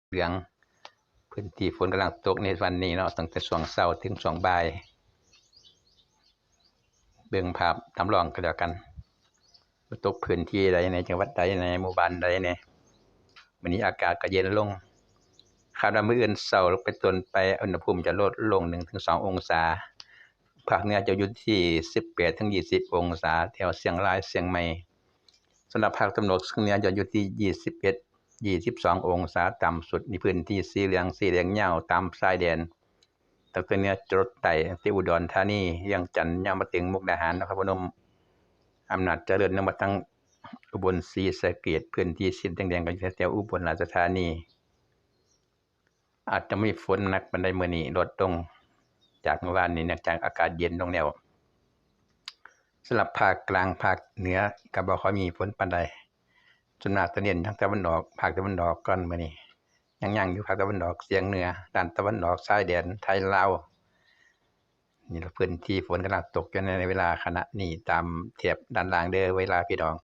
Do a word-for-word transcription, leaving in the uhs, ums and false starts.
เหลือง พื้นที่ฝนกำลังตกในวันนี้เนาะ ตั้งแต่ช่วงเช้าถึงช่วงบ่าย เบิ่งภาพจำลองก็แล้วกัน ว่าตกพื้นที่ใดในจังหวัดใดในหมู่บ้านใดเนี่ย มื้อนี้อากาศก็เย็นลง คาดว่ามื้ออื่นเช้าเป็นต้นไป อุณหภูมิจะลดลง หนึ่งถึงสอง องศา ภาคเหนือจะอยู่ที่ สิบแปดถึงยี่สิบ องศา แถวเชียงราย เชียงใหม่ สำหรับภาคตะวันออกเฉียงเหนือจะอยู่ที่ ยี่สิบเอ็ด ยี่สิบสอง องศา ต่ำสุด ในพื้นที่สีเหลือง สีแดงยาวตามชายแดน ตั้งแต่เหนือจรดใต้ ตั้งแต่อุดรธานี เวียงจันทน์ ยาวมาถึงมุกดาหาร นครพนม อำนาจเจริญ ลงมาทั้งอุบลศรีสะเกษ พื้นที่สีแดงๆ ก็อยู่แถวอุบลราชธานี อาจจะมีฝนหนักปานใดมื้อนี้ ลดลงจากเมื่อวานนี้ เนื่องจากอากาศเย็นลงแล้ว สำหรับภาคกลาง ภาคเหนือก็บ่ค่อยมีฝนปานใด ส่วนมากจะเน้นทางตะวันออก ภาคตะวันออกก่อนมื้อนี้ ยังๆ อยู่ภาคตะวันออกเฉียงเหนือ ด้านตะวันออกชายแดนไทยลาว นี่ละพื้นที่ฝนกำลังตกอยู่ในเวลาขณะนี้ ตามแถบด้านล่างเด้อ เวลาพี่น้อง